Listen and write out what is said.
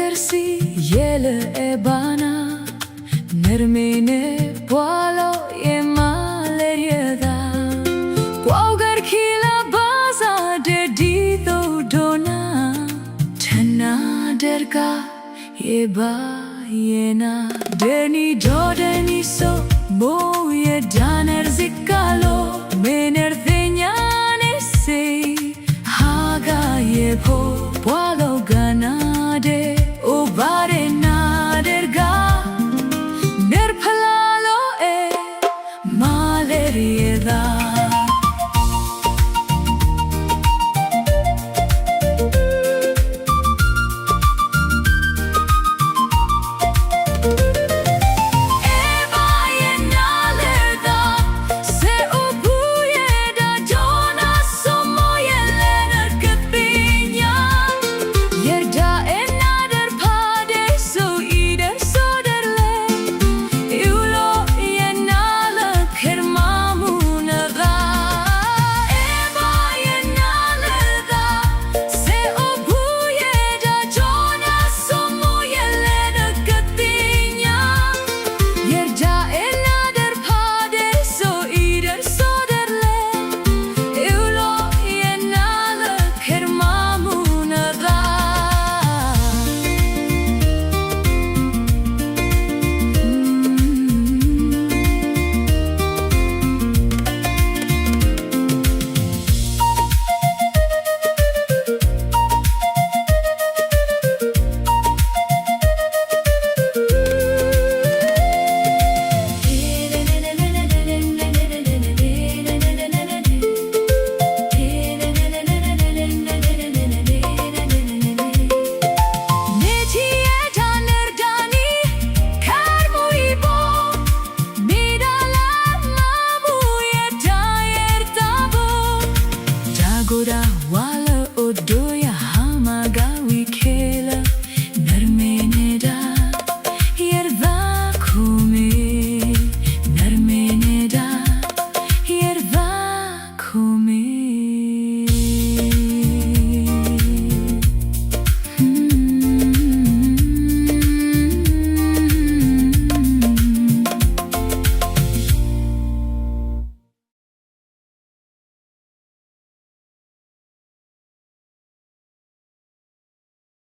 နတၢ်စံးယဲလၢအဲၣ်ဘၣ်နၤ, နတမ့ၢ်န့ၣ်ပှၤလီၤ ယမၤလဲၤဒ်အသး, ကွၢ်အိၣ်က့ၤတခံလၢဘၣ်ဆၣ်ဒဲးဒ်သိးဒိးနၤ, တနၤဒဲးတကး ယဘၣ်ယဲနၤ, ဒဲးနံၤဒီးဒဲးနံၤစိး မိၢ်ယဒါနတစ့းကၤလိၤ, မ့ၢ်နတသ့ၣ်ညါန့ၣ်စ့ၢ် ဟါဂၤယဲဖိ ပှၤလီၤဂာ်နၤဒဲး အိၣ်ဘၣ်ဒဲးနၤဒဲးတဂၤ, နတဖျါလီၤအဲၣ် မၤလဲၤဒ်အသး. အဲၣ်ဘၣ်ယဲနၤလၢသး, စဲးအိၣ်ဘှံးယဲဒၣ် ဒီးနၤစိမိၢ် ယလဲၤနကသ့ၣ်ညါ, ယဒၣ်အဲၣ်နၤဒီးတဖၣ်ဒဲး စိၤအံၤဒီးစိၤဒဲးတလဲၣ်, အုၣ်လီၤယဲနၤလၢခဲမၤမူနသး, အဲၣ်ဘၣ်ယဲနၤလၢသး, စဲးအိၣ်ဘှံးယဲဒၣ် ဒီးနၤစိမိၢ် ယလဲၤနကသ့ၣ်ညါ, ယဒၣ်အဲၣ်နၤဒီးတဖၣ်ဒဲး စိၤအံၤဒီးစိၤဒဲးတလဲၣ်, အုၣ်လီၤယဲနၤလၢခဲမၤမူနသး.တၢ်ကိၢ်တၢ်ဂီၤလၢအိၣ်ဒိ